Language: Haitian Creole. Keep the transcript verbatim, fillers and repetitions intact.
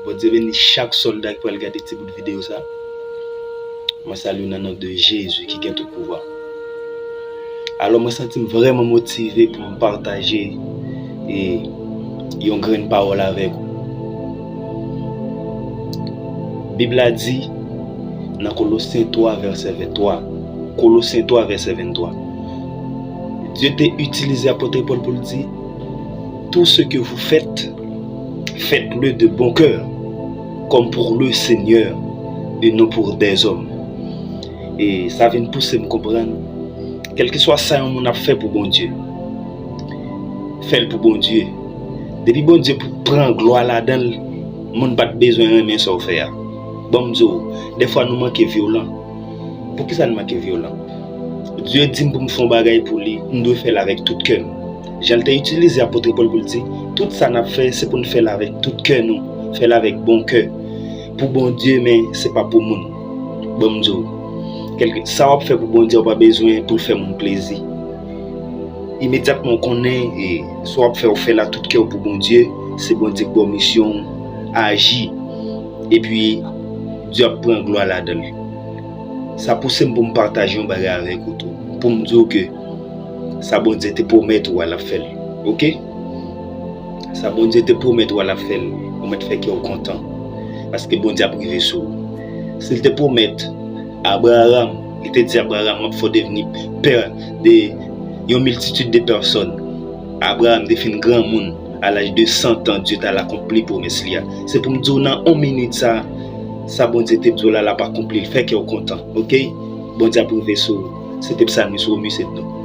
Bondye beni chak sòlda ki pral gade ti bout videyo sa. Mwen salye w nan non de Jezi ki gen tout pouvwa. Alò, mwen santi m vrèman motive pou m pataje e yon grenn pawòl avèk ou. Bib la di nan Kolosyen twa vèsè venntwa, Kolosyen twa vèsè venntwa, Dye te itilize apot Pòl pou l di, tout ce que vous faites, faites-le de bon cœur, comme pour le Seigneur, et non pour des hommes. E sa vin pouse m konprann, kèlkeswa sa yon moun ap fè pou Bondye, fè l pou Bondye. Depi Bondye pran glwa ladan l, moun pa t bezwen renmen sa w fè a. Ban m di w, dèfwa nou manke vyolan. Poukisa n manke vyolan? Dye di m pou m fè yon bagay pou li, m dwe fè l avèk tout kè m. Jan l te itilize apot Pòl pou l di, tout sa n ap fè, se pou n fè l avèk tout kè nou, fè l avèk bon kè. Pou Bondye, men se pa pou moun. Ban m di w, kèlke sa w ap fè pou Bondye, w pa bezwen pou l fè moun plezi. Imedyatman w konnen e sa w ap fè, w fè l ak tout kè w pou Bondye, se Bondye k ba w misyon, aji. Epi, Dye ap pran glwa ladan l. Sa pouse m pou m pataje yon bagay avèk ou tou. Pou m di w ke sa Bondye te pwomèt ou a, l ap fè l. Oke? Sa Bondye te pwomèt ou a, l ap fè l. Ou mèt fè kè w kontan. Paske Bondye ap rive sou ou. Si l te pwomèt Abraram, li te di Abraram, "M ap fè w devni pè de yon miltitid de pèsòn." Abraram te fin granmoun, a laj de san tan, Dye t al akonpli pwomès li a. Se pou m di w nan yon minit sa, sa Bondye te di w la, l ap akonpli l. Fè kè w kontan, oke? Bondye ap rive sou ou. Se te psalmis Romus Ednon.